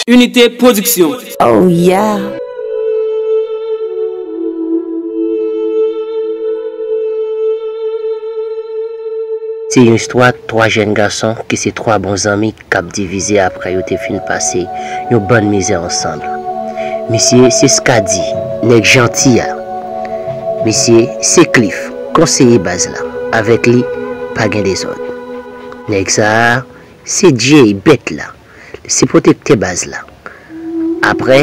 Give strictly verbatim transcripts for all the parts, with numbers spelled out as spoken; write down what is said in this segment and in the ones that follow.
Unité Production. Oh yeah. Se yon istwa twa jèn gason ki se twa bon zanmi k ap divize apre yo te fin pase yon bann mizè ansanm. Misye se Skady, nèg janti a. Misye se Cliff, konseye baz la. Avèk li, pa gen dezòd. Nèg sa a, se Jay, bèt la. Se pwotektè baz la. Apre,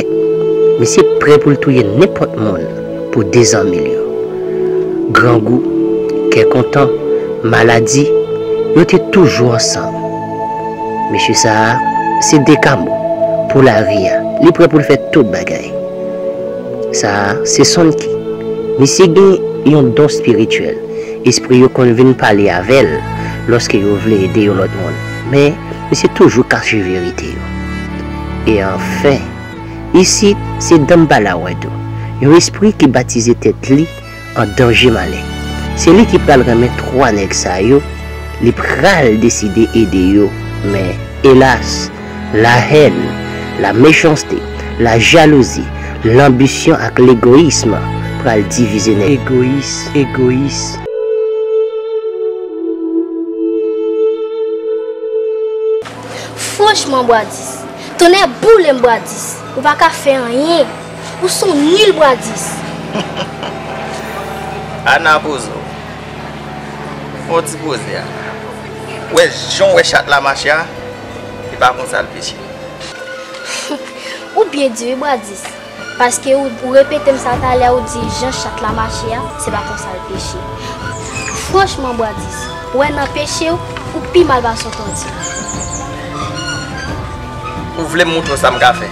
misye prè pou l touye nenpòt moun pou de zanmi l yo. Grangou, kè kontan, maladi, yo te toujou ansanm. Mesye sa a, se Dekamo, pou lari a, li prè pou l fè tout bagay. Sa a, se Sonky. Misye gen yon don espirityèl. Espri yo konn vin pale avè l lòske yo vle ede yon lòt moun. Men, misye toujou kache verite yo. E anfen, isit, se Danmbala Wedo, yon espri ki batize tèt li an danje malè. Se li ki pral renmen twa nèg sa yo, li pral deside ede yo, men elas, lahèn, lamechanste, lajalouzi, lanbisyon ak legoyis pral divize nèg. Egoyis, egoyis. Franchman, Bwadis, tonnè boule m, Bwadis, ou pa ka fè anyen. Ou se yon nil, Bwadis. Ana poze w. Fè yon ti poze a. Ou wè jan w wè chat la mache a, se pa konsa l peche. Ou byen di wi, Bwadis. Paske ou, ou repete m sa talè, ou di jan chat la mache a, se pa konsa l peche. Franchman, Bwadis, ou wè nan peche w, ou pi mal pase yon tòti. Ou vle m moutre w sa m ka fè?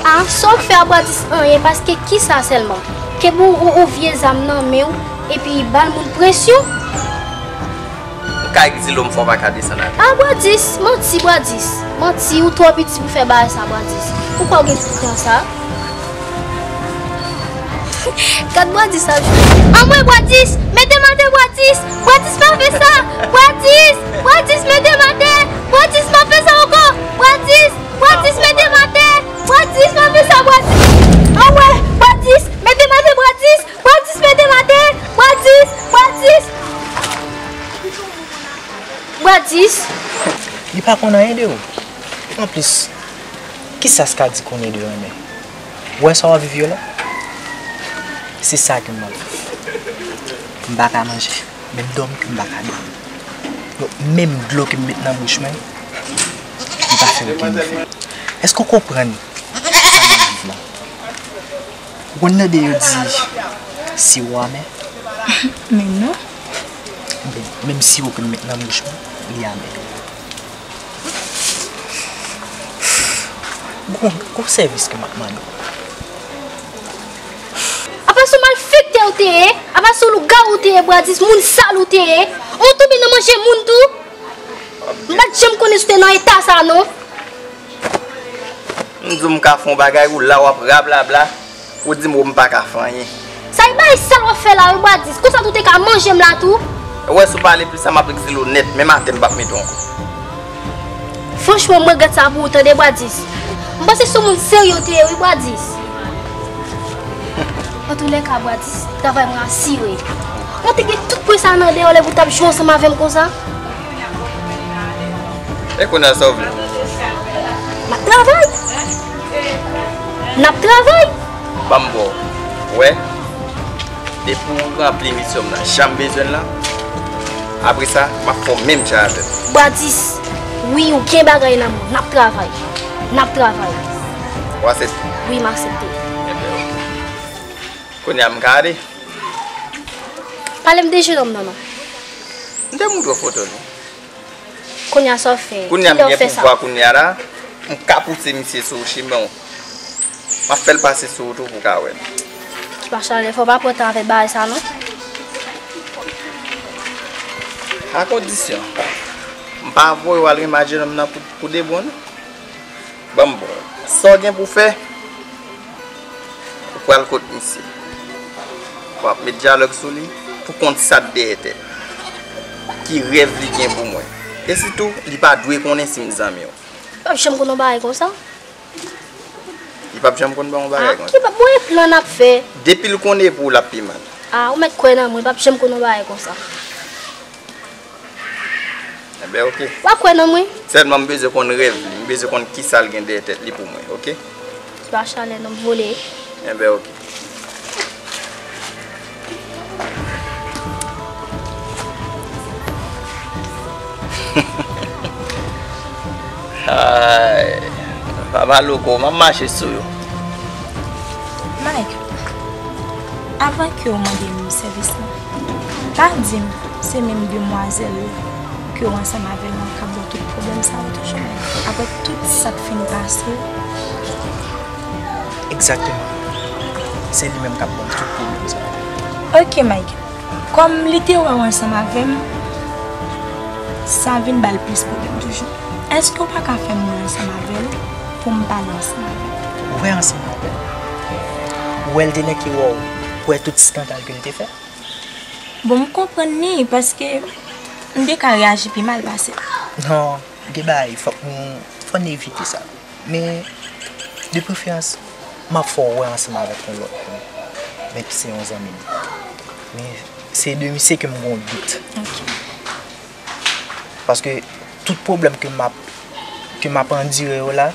A, sa w fè a, Bwadis, anyen, paske kisa sèlman? Kenbe yon, yon, yon vye zam nan men w, epi ba l moun presyon? Ou ka egzile w, m fè w pa ka desann avè m. A, Bwadis, manti, Bwadis. Manti, ou twò piti pou fè bagay sa, Bwadis. Ou kwè w gen tout tan sa? Gad Bwadis ap jwe. Anmwe, Bwadis, mete m atè, Bwadis. Bwadis, pa fè sa. Bwadis, Bwadis, mete m atè. Bwadis, pa fè sa ankò. Bwadis, Bwadis, mete m atè. Bwadis, pa fè sa, Bwadis. Anmwe, Bwadis, mete m atè, Bwadis. Bwadis, mete m atè. Bwadis, Bwadis. Bwadis. Li pa konn anyen de ou. Anplis, kisa Skady konnen de renmen? Ou wè sa w ap viv yo la? Se sa ke m ap viv. M pa ka manje, menm dòmi, m pa ka dòmi. Donk, menm dlo ke m met nan bouch mwen, li pa fè okenn efè. Èske w konprann sa m ap viv la? Ou konn tande yo di siwo amè? Men non. Bon, menm siwo ke m met nan bouch mwen, li amè. Bon, gon sèvis ke m ap mande w. Apa se yon malfektè ou te ye? Apa se yon lougawou ou te ye, Bwadis, moun sal ou te ye? Ou tonbe nan manje moun tou? M pa t janm konnen si w te nan eta sa, non. M di w m ka fè yon bagay, ou la w ap rablabla, ou di m ou m pa ka fè anyen. Sa e bagay sal w ap fè la wi, Bwadis. Konsa tou te ka manje m la tou. Ou wè si w pale plis sa m ap egzile w nèt, menm atè m p ap mete w ankò. Franchman, m regrèt sa pou ou, tande, Bwadis. M panse se yon moun serye w te ye wi, Bwadis. Antoulèka, Bwadis, travay mwen asire. Mwen te gen tout pwen sa nan deyò lè pou w t ap jwe ansanm avè m konsa. E kounye a sa w vle? N ap travay. N ap travay. Ban m ba w. Ou wè? Depi w ranpli misyon m nan jan m bezwen l lan, apre sa, m ap fè w menm jan avè m. Bwadis, wi, ou gen bagay nan men w. N ap travay. N ap travay. Ou aksepte? Wi, m aksepte. Enben, oke. Kounye a m ka ale? Pale m de jenòm nan non. M te montre w foto li. Kounye a sa w fè? Kounye a m gen pouvwa kounye a la, m ka pouse misye sou chemen w. M ap fè l pase sou ou tou pou w ka wè l. Ti pa chalè, fò w pa pran tan avèk bagay sa non. A kondisyon, m pa voye w al renmen ak jenòm nan pou, pou de bon non. Ban m ba w. Sa w gen pou w fè, ou pral kot misye. W ap met dyalòg sou li pou konn sa k dèyè tèt li. Ki rèv li gen pou mwen. E sitou, li pa dwe konnen si m zanmi w. P ap janm konn yon bagay konsa. Li p ap janm konn ba yon bagay konsa. Ki p ap, bon, e plan n ap fè. Depi l konnen pou ou, l ap pi mal. Ah, ou mèt kwè nan mwen, p ap janm konn yon bagay konsa. Enben, oke. W ap kwè nan mwen? Sèlman m bezwen konn rèv li, m bezwen konn kisa l gen dèyè tèt li pou mwen, oke? Se pa chalè non, m vole. Enben, oke. Ay, Papa Loko, m ap mache sou yo. Mike, avan ke w mande m sèvis lan, pa di m se menm demwazèl ke w ansanm avè l lan k ap ba w tout pwoblèm sa yo toujou, Mike. Apre tout sa k fin pase yo. Egzakteman. Se li menm k ap ban m tout pwoblèm sa yo. Oke, Mike. Kòm li te wè w ansanm avè m, sa vin ba l plis pwoblèm toujou. Èske w pa ka fè m wè ansanm avè l pou m pale ansanm avè l? Wè ansanm avè l? Ou wè l te nèk wè w, wè tout eskandal ke l te fè? Bon, m konprann li, paske m te ka reyaji pi mal pase l. Non, gen bagay, fòk nou, fò n evite sa. Men, de preferans, m ap fè w wè ansanm avèk yon lòt moun, men ki se yon zanmi m. Men, se de misye ke m gen yon dout. Ok. Paske tout pwoblèm ke m ap, ke m ap andire yo la,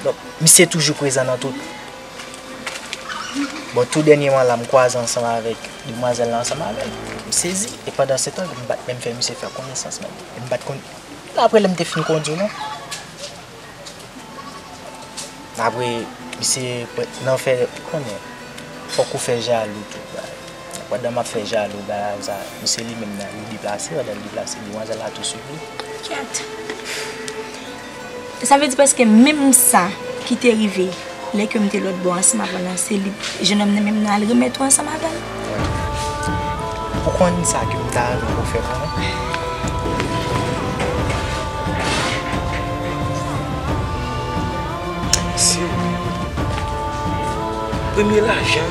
donk, misye toujou prezan nan tout. Bon, tou dènyèman la, m kwaze ansanm avèk demwazèl la ansanm avè l. M sezi. E pandan se tan, m pa t menm fè misye fè konesans menm. E m pa t konn, apre lè m te fin kondui w lan. Apre, misye nan fè, ou konnen, fòk ou fè jalou tou, bagay. Pandan m ap fè jalou, bagay sa, misye li menm nan, li deplase, pandan l deplase, demwazèl la tou swiv li. Kèt. Sa vle di prèske menm sa ki te rive lè ke m te lòt bò ansanm avè l lan, se li, jennonm nan menm nan al remèt ou ansanm avè l? Ou konn sa ke m ta renmen pou w fè pou mwen? Se premye lajan,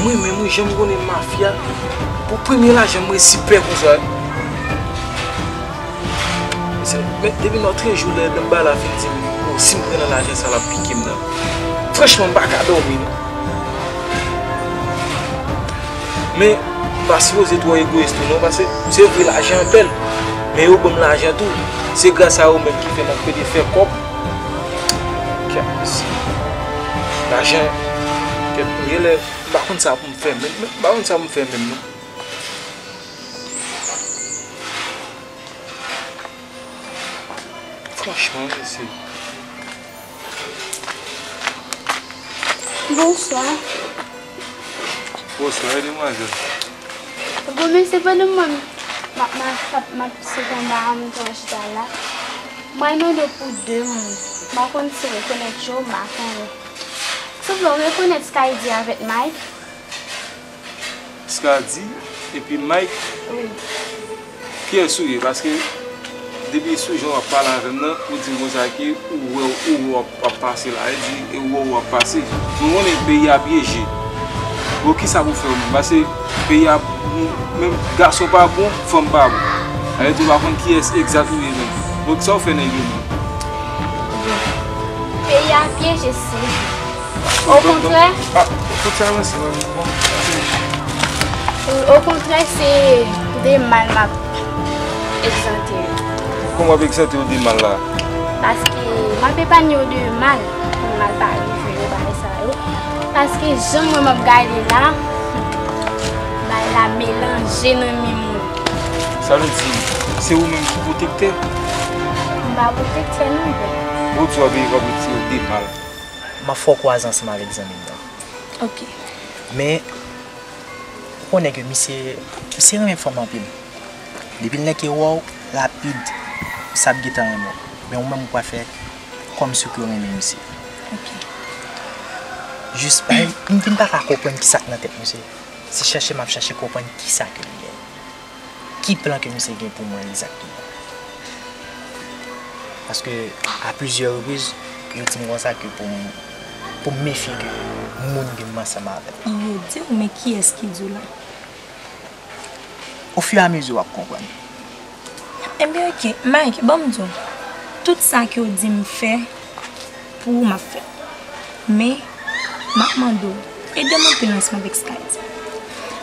mwen menm, wi, jan m konnen mafya, pou premye lajan, m resi pè konsa. Se, men, depi nòtrejou, lè Danbala fin di m, o, si m pran nan lajan sa, l ap pike m nan. Franchman, m pa ka dòmi, non. Men, m pa sipoze twò egoyis tou, non, paske se vre lajan an bèl, men yo ban m lajan tou. Se gras a yo menm ki fè m ap pede fè kòb. Kèt, mesye. Lajan, kèt, genlè, m pa konn sa pou m fè menm, m pa konn sa pou m fè menm, non. Franchman, mesye. Bonswa. Bonswa, wi, demwazèl. Bon, mesye, pandan mwen, m ap, m ap, m ap, m ap sot anba a, m t ap chita la. Mwen mande w pou de moun. M pa konn si w rekonèt yo, m pa konnen. Souple, w rekonèt Skydy avèk Mike? Skydy epi Mike. Wi. Kiyès ou ye? Paske depi sou jan w ap pale avè m nan, ou di m konsa ke ou wè, ou wè w ap, ap pase la, e di, e ou wè w ap pase. Nou konnen peyi a pyeje. Bon, kisa pou fè w menm? Paske peyi a, menm gason pa bon, fanm pa bon. Sa vle di ou pa konn kiyès egzak ou ye menm. Bon, kisa w fè nèg yo menm? Peyi a pyeje, se Okontrè. Ah, fout sa avanse, mwen, bon. Okontrè, se de mal m ap egzante yo. Kòman w ap egzante yo de mal la? Paske m ap epanye yo de mal, pou mal pa rive yo, bagay sa yo. Paske jan mwen m ap gade la, bagay la melanje nan men moun. Sa vle di, se ou menm ki pwotektè? M pa pwotektè non, bro. Ou di w ap, w ap retire yo de mal. M ap fè w kwaze ansanm avèk zanmi m nan. Ok. Men, ou konnen ke misye, misye renmen fanm anpil. Depi l nèk wè w, rapid, misye ap gentan renmen w. Men ou menm ou pral fè kòmsi ke w renmen misye. Ok. Jis, m vin pa ka konprann kisa k nan tèt misye. Se chèche m ap chèche konprann kisa ke li genyen. Ki plan ke misye gen pou mwen egzakteman? Paske, a plizyè repriz, yo di m konsa ke pou m, pou m mefye de moun ke m ansanm avè l. Yo di w, men kiyès ki di w la? Ofiramezi w ap konprann. Ebyen, ok. Mike, ban m di w. Tout sa ke w di m fè, pou ou m ap fè. Men, m ap mande w, ede m anpil ansanm avèk Skydy.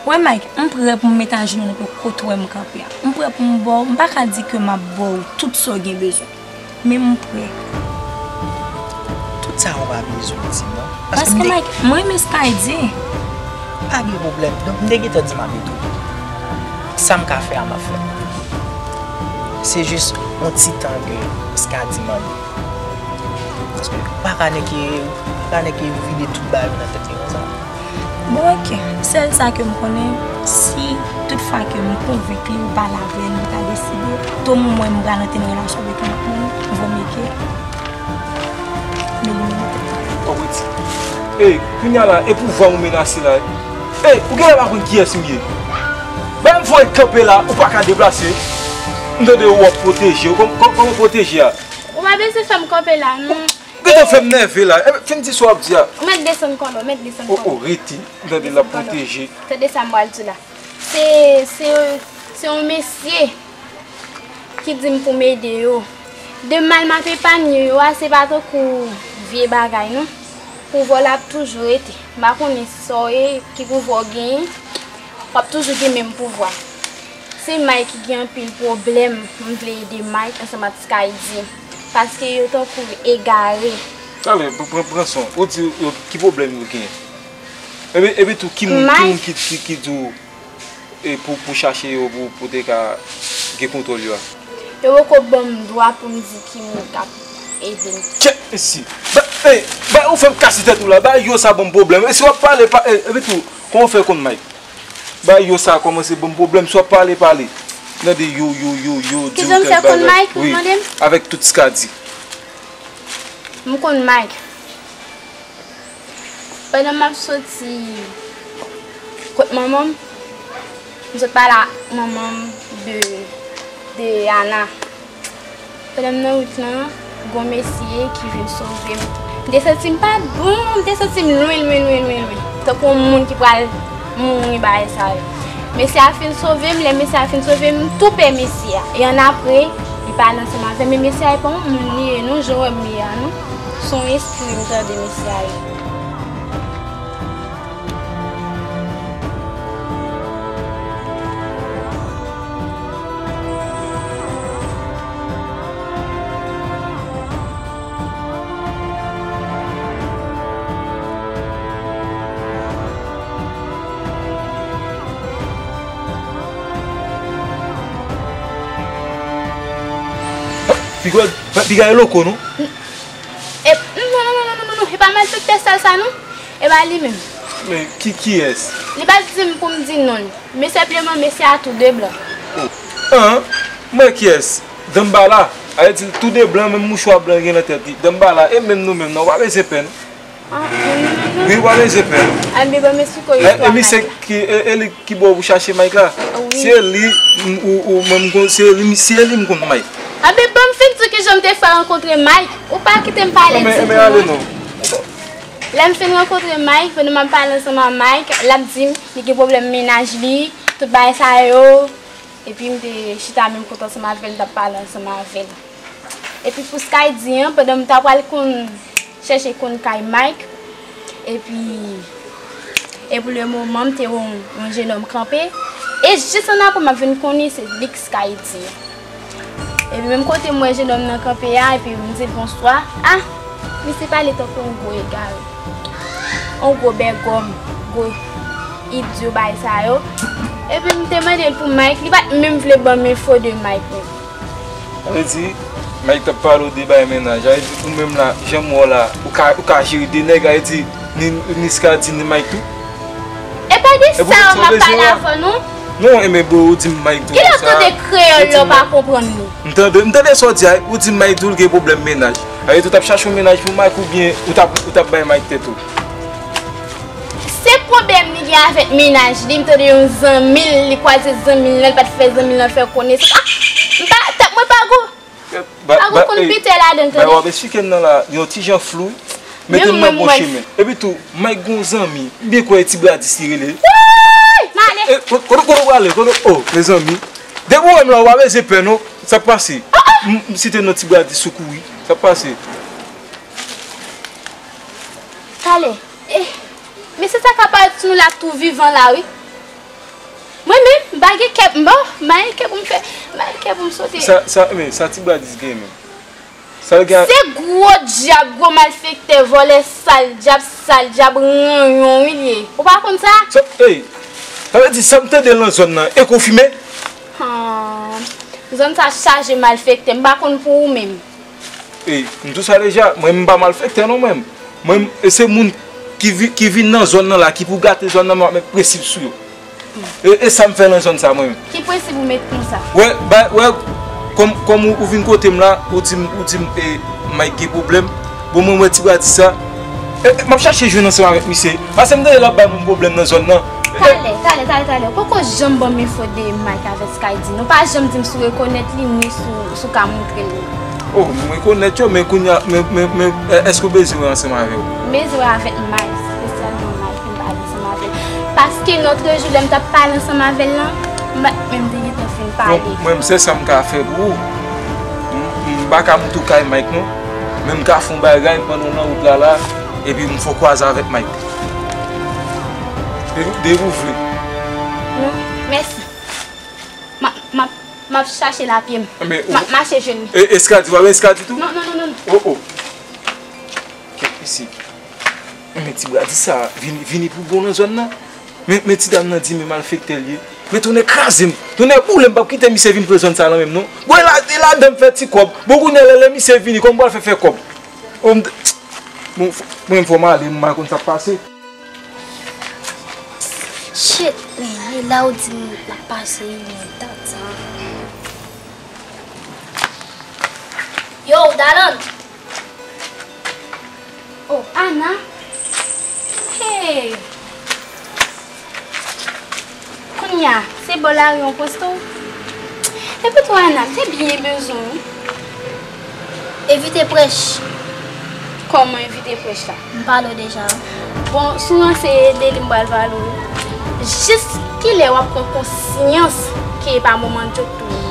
Wè Mike, m prè pou m met ajenou nenpòt kote w wè m kanpe a. M prè pou m ba w, m pa ka di ke m ap ba w tout sa w gen bezwen. Men m prè. Tout sa ou pa bezwen di non. Paske Mike, mwen renmen Skydy. Pa gen pwoblèm. Donk, m te gentan di m ap ede w. Sa m ka fè a, m ap fè. Se jis yon ti tan ke Skydy mande. Paske ou pa ka nèk, ou pa ka nèk vide tout bagay nan tèt li konsa. Bon, oke. Sèl sa ke m konnen, si tout fwa ke m konvenk li, ou pale avè l, li ta deside, tou m wè m pral antre nan relasyon avèk yon lòt moun, vò m eke, men li menm tèt li. Kòb redi. Ey, kounye a la, e pouvwa ou menase la. Ey, ou genlè pa konn kiyès m ye. Bay m voye kanpe la, ou pa ka deplase. M tande w ap pwoteje. Kòm, kòm, kòman pwoteje a? Ou pa bezwen fè m kanpe la, non. Ou gentan fè m nève la. Ebyen, fin di sa w ap di a. Ou mèt desann kòlè w, mèt desann kòlè w. Oh, oh, rete. M tande l ap pwoteje. Tande sa m pral di w la. Se, se, se yon mesye ki di m pou m ede yo. De mal m ap epanye yo a, se pa tankou vye bagay, non. Pouvwa w la ap toujou rete. M pa konnen sa w ye, ki pouvwa w genyen, w ap toujou gen menm pouvwa. Se Mike ki gen anpil pwoblèm, m vle ede Mike ansanm ak Skydy, paske yo tankou egare. Talè, pran, pran, pran son. Ou di yo, ki pwoblèm yo genyen? Epi, epi tou, ki moun, ki moun ki, ki, ki di w, e, pou, pou chache yo, pou, pou te ka gen kontwòl yo a? Yo poko ban m dwa pou m di ki moun k ap ede m. Kèt mesye! Ba, ey, ba, ou fè m kase tèt ou la, ba yo sa ban m pwoblèm. E si w ap pale, pa, e, epi tou, kòman w fè konn Mike? Ba yo sa kòmanse ban m pwoblèm, si w ap pale, pale. Tande yo, yo, yo, yo, di w tèl bagay. Kijan m fè konn Mike, ou mande m? Wi, avèk tout Skydy. M konn Mike. Pandan m ap soti kot manman m, m sot pale ak manman m de, de Ana. Pandan m nan wout lan, gon mesye ki vin sove m. M te santi m pa bon, m te santi m lwen, lwen, lwen, lwen, lwen. Tankou yon moun ki pral mouri bagay sa yo. Mesye a fin sove m, lè mesye a fin sove m, m tou pè mesye a. E annapre, li pale ansanm avè m, men mesye a e pa yon moun li ye non, jan w wè m ye a non. Se yon espri m tande mesye a ye. Piga, piga e loko, non? E, non, non, non, e pa malfektè sal sa, non. E pa li menm. Men ki, kiyès? Li pa t di m pou m di non l. Men senpleman, mesye a tou de blan. Oh. An, mwen kiyès? Danmbala. A vle di tou de blan, menm mouchwa blan gen nan tèt li. Danmbala, e menm nou menm, non, w pa bezwen pè, non. Ah, non, non, non, non. Wi, w pa bezwen pè, non. Anben, ban m esplike w istwa Mike. E, e misye ki, e, e li ki ba w pou chache Mike la? Wi. Se li, m, ou, ou, mwen, m konn, se li, se li m konn Mike. Anben, ban m fin di w kijan m te fè rankontre Mike. Ou pa kite m pale ditou, non. Lè m fin rankontre Mike, pandan m ap pale ansanm ak Mike, l ap di m li gen pwoblèm mennaj li, tout bagay sa yo. Epi m te chita menm kote ansanm avè l, m t ap pale ansanm avè l. Epi pou Skydy an, pandan m ta pral konn chèche konn kay Mike, epi, e pou le moman, m te wè yon, yon jenòm kanpe. E jis annapre, m ap vin konnen se li k Skydy an. Epi menm kote m wè jenòm nan kanpe a, epi m di l bonswa. Ah! Misye pale tankou yon gwo egare. Yon gwo bègòm, gwo idyo bagay sa yo. Epi m te mande l pou Mike, li pa t menm vle ban m enfo de Mike menm. Sa vle di, Mike t ap pale w de bagay mennaj. Sa vle di, ou menm la, jan m wè w la, ou ka, ou ka jere de nèg, sa vle di, ni, ni Skydy, ni Mike tou? E pa de sa m ap pale avè w, non. Non, e men bro, ou di m Mike tou. Kilè w tande kreyòl la w pa konprann li? M tande, m tande sa w di a, ou di m Mike tou l gen pwoblèm mennaj. Sa vle di, ou t ap chache yon mennaj pou Mike oubyen ou t ap, ou t ap bay Mike tèt ou? Se pwoblèm li gen avèk mennaj li, m tande yon zanmi l, li kwaze zanmi l lan, li pa t fè zanmi l lan fè konesans. Ah, m pa, tèt mwen pa gou. Pa gou konn pete ladan l, tande. Bagay w ap esplike m nan la, yon ti jan flou, mete m nan bon chemen. Epi tou, Mike gen yon zanmi, m byen kwè e Ti Bradis li rele. Woy! M ale. E, kote, kote w prale? Kote, oh, mezanmi. Depi w wè m la, w pa bezwen pè, non. Sa k pase? Oh, oh, M, m site non Ti Bradis ou kouri. Sa k pase? Talè. Eh, mesye sa ka parèt sou nou la tou vivan la, wi. Mwen menm, m pa gen kè, m pa, m pa gen kè pou m fè, m pa gen kè pou m sote. Sa, sa, men, sa Ti Bradis gen menm. Sa l gen. Se gwo dyab, gwo malfektè, vòlè, sal dyab, sal dyab, ranyon, wi, l ye. Ou pa konn sa? Sa, ey, sa vle di sa m tande nan zòn nan, e konfime? Han, zòn sa chaje malfektè, m pa konn pou ou menm. Ey, m di w sa deja, mwen m pa malfektè non mwen. Mwen, e se moun ki vi-, ki vin nan zòn nan la, ki pou gate zòn nan, mwen ap met prensip sou yo. E, e sa m fè nan zòn sa mwen menm. Ki prensip ou met konsa? Wè, ba, wè, kòm, kòm ou, ou vin kote m la, ou di m, ou di m, e, Mike gen pwoblèm. Bon, mwen, mwen, Ti Bradis sa. E, e, m ap chache jwenn ansanm avèk misye. Paske m tande l ap bay moun pwoblèm nan zòn nan. E, e, talè, talè, talè, talè. Ou poko janm ban m enfo de Mike avèk Skydy. Non, pa janm di m si w rekonèt li, ni si w, si w ka montre m li. Oh, m rekonèt yo, men kounye a, men, men, men, e, èske w bezwen wè ansanm avè w? M bezwen wè avèk Mike, espesyalman Mike, pou m pale ansanm avè l. Paske lòt jou, lè m t ap pale ansanm avè l lan, Mike menm te gentan fin pale. Bon, mwen, m se sa m ka fè pou ou. M, m pa ka moute w kay Mike, non. Men m ka fè yon bagay pandan w nan wout la, la, epi m fè w kwaze avèk Mike. Depi, depi w vle. Non, mèsi. M ap, m ap, m ap chache lapye m. Men, m ap mache jwenn li. E, Eskadi, w ap Eskadi tou? Non, non, non, non, non. Oh, oh. Kèt mesye. Men Ti Bradis sa, vini, vini pou bon nan zòn nan. Men, men ti dam nan di men malfektè l ye. Men tonnè kraze m. Tonnè boule m, m p ap kite misye vin pran zòn sa nan men m, non. Bon, e la, e ladan m fè ti kòb. Bon, kounye a, lè, lè misye vini, kòman m pral fè fè kòb? Oh, m t-, bon, f-, mwen, fò m ale, m pa konn sa k pase. Shit, men, e la ou di m l ap pase, men dat sa. Yo, Dalan! Oh, Ana! Hey! Kounye a, se bò lari an poste w? Epi tou, Ana, m te byen bezwen w. Evite prèch. Kòman evite prèch la? M pale w deja. Bon, si w ranse ede li, m pral pale w. Jis kilè w ap pran konsyans ke e pa moman djòk tou ye?